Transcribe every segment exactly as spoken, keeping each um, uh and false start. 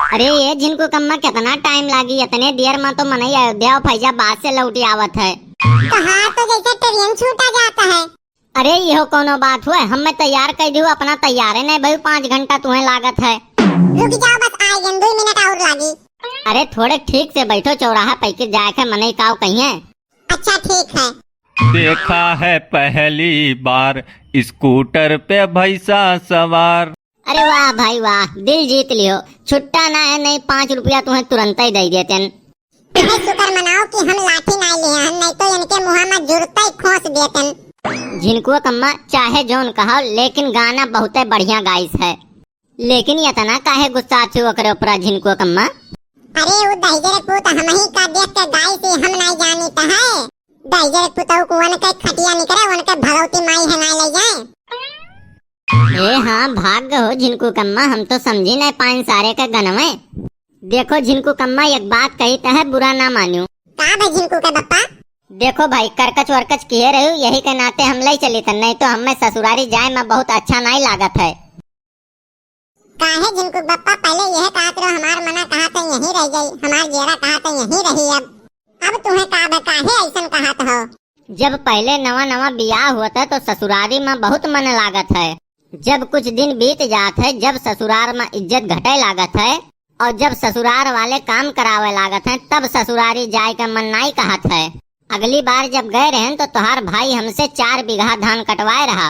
अरे ये झिनकू कम्मा, कितना टाइम लागी? इतने देर मा तो मनई अयोध्या और फैजाबाद से लौटी आवत है। तो हाँ, तो जैसे ट्रेन छूटा जाता है। अरे इहो कौनो बात हुए, हमें तैयार कर दियो, अपना तैयारे नहीं भाई, पाँच घंटा तुम्हें लागत है। रुक जाओ, बस आए गन, दो मिनट और लागी। अरे थोड़े ठीक से बैठो, चौराहा पैके जाए के मनई काव कहिए। अच्छा ठीक है। देखा है पहली बार स्कूटर पे भैंसा सवार। अरे वाह भाई वाह, दिल जीत लियो। छुट्टा ना है, नहीं पाँच रुपया तुम्हें तुरंत ही दे देते हैं। अरे शुक्र मनाओ कि हम लाठी ना लिए हैं, नहीं तो इनके मुँह में जुरते ही खोस देते हैं। झिनकुआ कम्मा, चाहे जौन कहो, लेकिन गाना बहुते बढ़िया गाइस है। लेकिन इतना काहे गुस्सा छू ओकरे ऊपर झिनकुआ कम्मा? अरे वो दहिजरे पूत हमही का देख के गाइस ही, हम नहीं जानी तो है। दहिजरे पूत को उनके खटिया निकरे, उनके भगवती माई है ना ले जाए। ए हाँ, भाग हो झिनकू कम्मा, हम तो समझी नहीं पाइन सारे के गनवे। देखो झिनकू कम्मा, एक बात कही त है, बुरा ना मान्यू। का भाई झिनकू के बप्पा? देखो भाई, करकच वरकच किए रहू, यही के नाते हम लई चली थन, नहीं तो हमें ससुरारी जाए में बहुत अच्छा नहीं लागत है। काहे झिनकू बप्पा, पहले यह कहत रहो हमार मना कहा थे यहीं रह गई, हमार जेरा कहा थे यहीं रही। अब अब तुम्हें का बे, काहे ऐसन कहत हो? जब पहले नवा नवा बियाह होत है तो ससुरारी में बहुत मन लागत है। जब कुछ दिन बीत जात है, जब ससुरार में इज्जत घटे लागत है और जब ससुरार वाले काम करावे लागत हैं, तब ससुरारी जाए का मन नाई कहत है। अगली बार जब गए रहन तो तोहार भाई हमसे चार बीघा धान कटवाए रहा।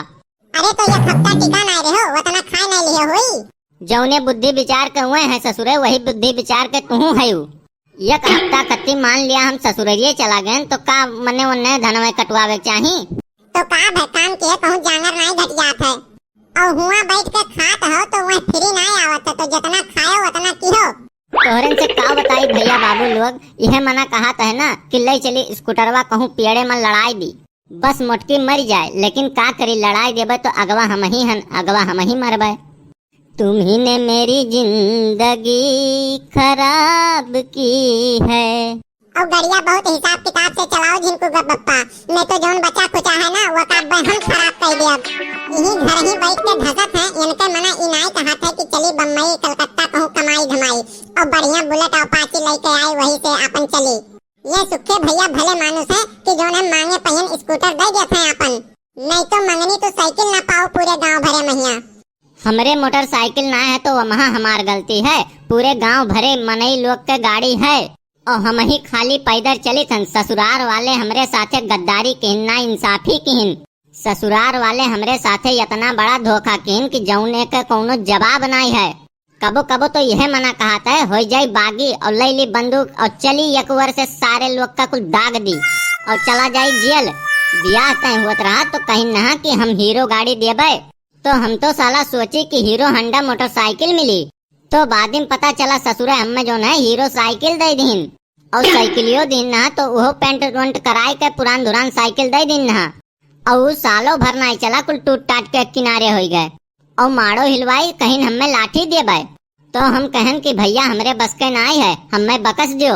अरे तो एक हफ्ता टिका नाई रहो, उतना खाए नाई लिहे हुई। जौने बुद्धि विचार के हुए हैं ससुरे, वही बुद्धि विचार के तुहू है। एक हफ्ता खत्ती मान लिया हम ससुररिये चला गए तो का मने ओने धनवे कटवावे के चाही? तो का भे काम के कहूँ जांगर नाई घट जात है। और हुआ बैठ के खात हो तो वह फ्री नाई आवत है, तो जितना खायो उतना किहो। तोहरन से का बताई भैया बाबू लोग, यह मना कहत है ना कि ले चली स्कूटरवा कहूँ पेड़े में लड़ाई दी। बस मोटकी मर जाए, लेकिन का करी, लड़ाई देबे तो अगवा हम ही हन, अगवा हम ही मरबे। तुम्ही ने मेरी जिंदगी खराब की है। और गड़िया बहुत हिसाब किताब से चलाओ झिनकू के बप्पा, नहीं तो जौन बचा खुचा है ना, वो का बहन खराब कर दिया। यही घर ही बैठ के धसत है, इनके मना ई नाई कहत है कि चली बम्बई कलकत्ता कहूँ कमाई धमाई और बढ़िया बुलेट अपाची लेके आई, वही से अपन चली। ये सुखे भैया भले मानुस है कि जौन हम मांगे पहियन स्कूटर दे देत हैं अपन, नहीं तो मंगनी तो साइकिल ना पाओ पूरे गांव भरे महिया। हमरे मोटरसाइकिल ना है तो वमहा हमार गलती है, पूरे गांव भरे मनई लोग के गाड़ी है और हम ही खाली पैदल चलित हन। ससुरार वाले हमरे साथे गद्दारी किहिन, ना इंसाफी किहिन। ससुरार वाले हमरे साथे इतना बड़ा धोखा किहिन कि जौने के कौनो जवाब नाई है। कबो कबो तो यह मना कहत है, हो जाई बागी और ले ली बंदूक और चली एक ओर से सारे लोग का कुल दाग दी और चला जाई जेल। ब्याह तय होत रहा तो कहिन नहा कि हम हीरो गाड़ी देबे, तो हम तो साला सोची कि हीरो होंडा मोटरसाइकिल मिली। तो बाद में पता चला ससुरे हमें जौन है हीरो साइकिल दे दीन और साइकिलियो दीन ना, तो वो पेंट वेंट कराए के पुरान धुरान साइकिल दे दीन ना। और उ सालों भर नाई चला, कुल टूट टाट के किनारे होई गए। और माड़ो हिलवाई कहिन हमें लाठी देबे। तो हम कहन कि भैया हमरे बस के नाई है, हमें बकस दियो।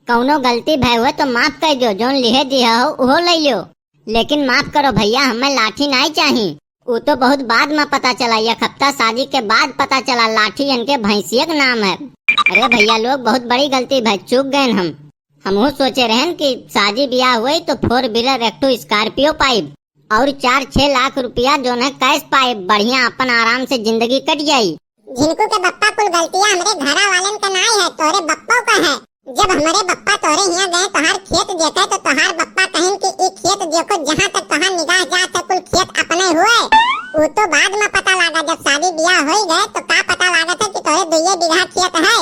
कौनो गलती भय हुए तो माफ कर दियो, जौन लिहे दिया हो उहो ले लियो, लेकिन माफ करो भैया, हमें लाठी नाई चाही। उ तो बहुत बाद में पता चला, एक हफ्ता शादी के बाद पता चला लाठी इनके भैंसिया के नाम है। अरे भैया लोग, बहुत बड़ी गलती भय, चूक गए हम। हमहू सोचे रहन कि शादी ब्याह हुई तो फोर व्हीलर, एक ठो स्कॉर्पियो पाइब और चार छह लाख रुपया जौन है कैश पाइब, बढ़िया अपन आराम से जिंदगी कट जाई। झिनकू के बप्पा, कुल गलतियां हमरे घरा वालन का नाई है, तोरे बप्पो का है। जब हमरे बप्पा तोरे हियां गए तोहार खेत देखे तो तोहार बप्पा कहिन कि ई खेत देखो, जहाँ तक तोहार निगाह जात है कुल खेत अपने हुए। वो तो बाद में पता लागा, जब शादी ब्याह हो गए तो का पता लागत है कि तोरे दुइये बीघा खेत है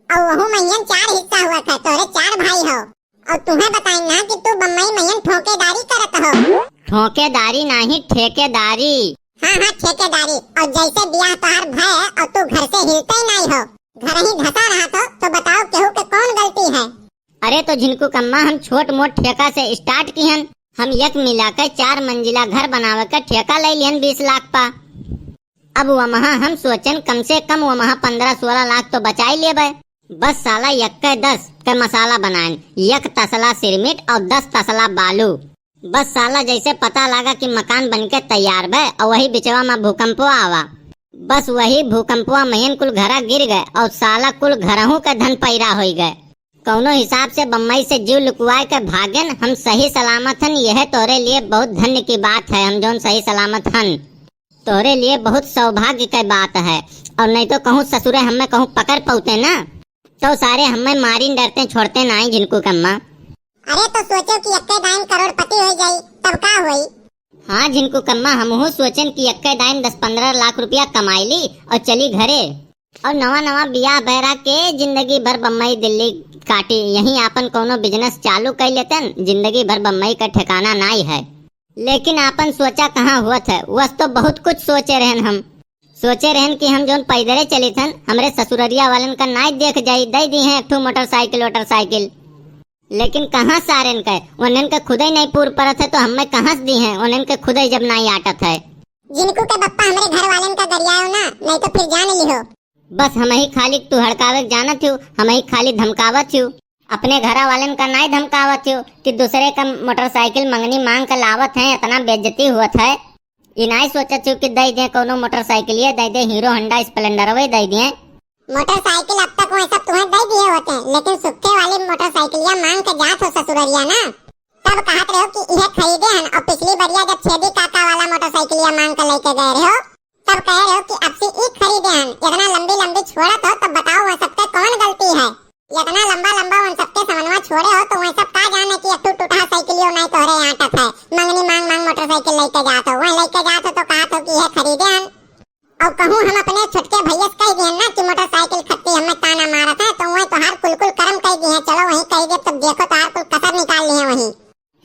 और वहू महियन चार हिस्सा हुआ है, तोरे चार भाई हो। और तुम्हें बताई ना कि तू बम्बई महियन ठोकेदारी करत हो। ठोकेदारी नहीं, ठेकेदारी। हाँ हाँ, ठेकेदारी। और जैसे ब्याह तोहार भय और तू घर से हिलते ही नहीं हो, घर ही धसा रहा तो, तो बताओ केहू के कौन गलती है? अरे तो झिनकू कम्मा, हम छोट मोट ठेका से स्टार्ट किहन। हम एक मिला के चार मंजिला घर बनावे के ठेका ले लिहन बीस लाख पा। अब वमहा हम सोचन कम से कम वमहा पन्द्रह सोलह लाख तो बचाई लेबे। बस साला एक के दस के मसाला बनाएन, एक तसला सिरमिट और दस तसला बालू। बस साला जैसे पता लागा कि मकान बन के तैयार बे और वही बिचवा में भूकंपो आवा। बस वही भूकंपवा महियन कुल घरा गिर गए और साला कुल घरहू के धन पैरा होई गए। कौनो हिसाब से बम्बई से जीव लुकवाए के भागेन, हम सही सलामत हन, यह तोरे लिए बहुत धन्य की बात है, हम जौन सही सलामत हन। तोरे लिए बहुत सौभाग्य के बात है, और नहीं तो कहूँ ससुरे हमें कहूँ पकड़ पौते ना, तो सारे हमें मारिन डरते छोड़ते नाई झिनकू कम्मा। अरे तो सोचो कि एक्के दाइन करोड़पति हो जाई, तब का होई? हाँ झिनकू कम्मा, हमहू सोचेन कि एक्के दाइन दस पन्द्रह लाख रुपया कमाई ली और चली घरे। और नवा नवा बियाह बैरा के जिंदगी भर बम्बई दिल्ली काटी, यहीं आपन कौनो business चालू कर लेतन, जिंदगी भर बम्बई का ठिकाना नाई है। लेकिन आपन सोचा कहाँ हुआ था, वस तो बहुत कुछ सोचे रहन हम। सोचे रहन कि हम जौन पैदरे चलित हन, हमरे ससुररिया वालन का नाई देख जाई, दे दी हैं एक ठो मोटरसाइकिल वोटरसाइकिल। लेकिन कहाँ सारेन के, उन्हन के खुदे नहीं पूर परत है, तो हमें कहाँ से दी हैं, उन्हन के खुदे जब नाई आटत है। जिनको के बप्पा हमरे घर वालन का गरियाओ ना, नहीं तो फिर जान लिहो। बस हम ही खाली तू हड़कावे के जानत हो, हम ही खाली धमकावत हो। अपने घरा वालन का नाई धमकावत हो कि दूसरे का मोटरसाइकिल मंगनी मांग के लावत हैं, इतना बेइज्जती हुआ है। ई नाई सोचत हो कि दे दे कौनो मोटरसाइकिल, ये दे दे हीरो होंडा स्प्लेंडर, वही दे दिए। मोटरसाइकिल अब तक वह सब तुम्हें दे दिए होते, लेकिन सुक्के वाली मोटरसाइकिलिया मांग के जात हो ससुररिया ना, तब कहत रहो कि यह खरीदे हन, और पिछली बरिया जब छेदी काका वाला मोटरसाइकिलिया मांग के लेके गए रहो, तब कहे रहो कि अब से ई खरीदे हन। इतना लंबी लंबी छोड़त हो, तब बताओ वह सबके कौन गलती है? इतना लंबा लंबा उन सबके समनवा छोड़े हो, तो वह सब का जाने कि एक ठो टूटहा साइकिलियो नहीं तोहरे आटत है, मंगनी मांग मांग मोटरसाइकिल लेके जात हो, वह लेके जात हो तो कहत हो कि यह खरीदे हन। और कहूँ हम अपने छोटके भैया से कह दिहन ना कि मोटरसाइकिल खत्ती हमें ताना मारत है, तो वह तोहार कुल कुल करम कह दिए, चलो वहीं कह दे, तब देखो तोहार कुल कसर निकाल लिए वहीं।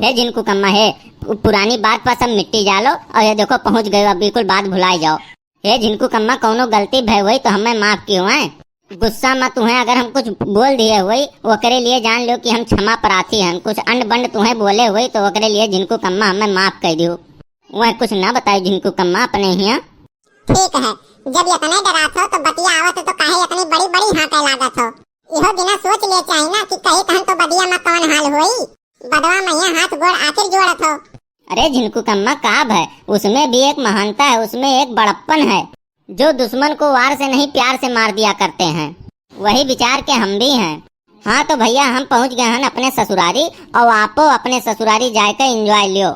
हे झिनकू कम्मा हे, पु-, पुरानी बात पर सब मिट्टी जालो, और ये देखो पहुँच गए, अब बिल्कुल बात भुलाई जाओ। हे झिनकू कम्मा, कौनो गलती भय हुई तो हमें माफ कियो है। गुस्सा में तुम्हें अगर हम कुछ बोल दिए हुई, ओकरे लिए जान लो कि हम क्षमा प्रार्थी हन। कुछ अंड बंड तुम्हें बोले हुई तो ओकरे लिए झिनकू कम्मा हमें माफ कर दियो। वह कुछ ना बताए झिनकू कम्मा अपने हिया। ठीक है, जब इतने डरात हो तो बतिया आवत हो तो काहे इतनी बड़ी बड़ी हाँके लागत हो? इहो दिना सोच ले चाही ना कि कही तहन तो बदिया में कौन हाल होई। बदवा मैया हाथ गोड़ आखिर जोड़त हो। अरे झिनकू कम्मा, का भय, उसमें भी एक महानता है, उसमें एक बड़प्पन है, जो दुश्मन को वार से नहीं प्यार से मार दिया करते हैं, वही विचार के हम भी हैं। हाँ तो भैया, हम पहुँच गए हैं अपने ससुरारी, और आपो अपने ससुरारी जाए के एंजॉय लियो।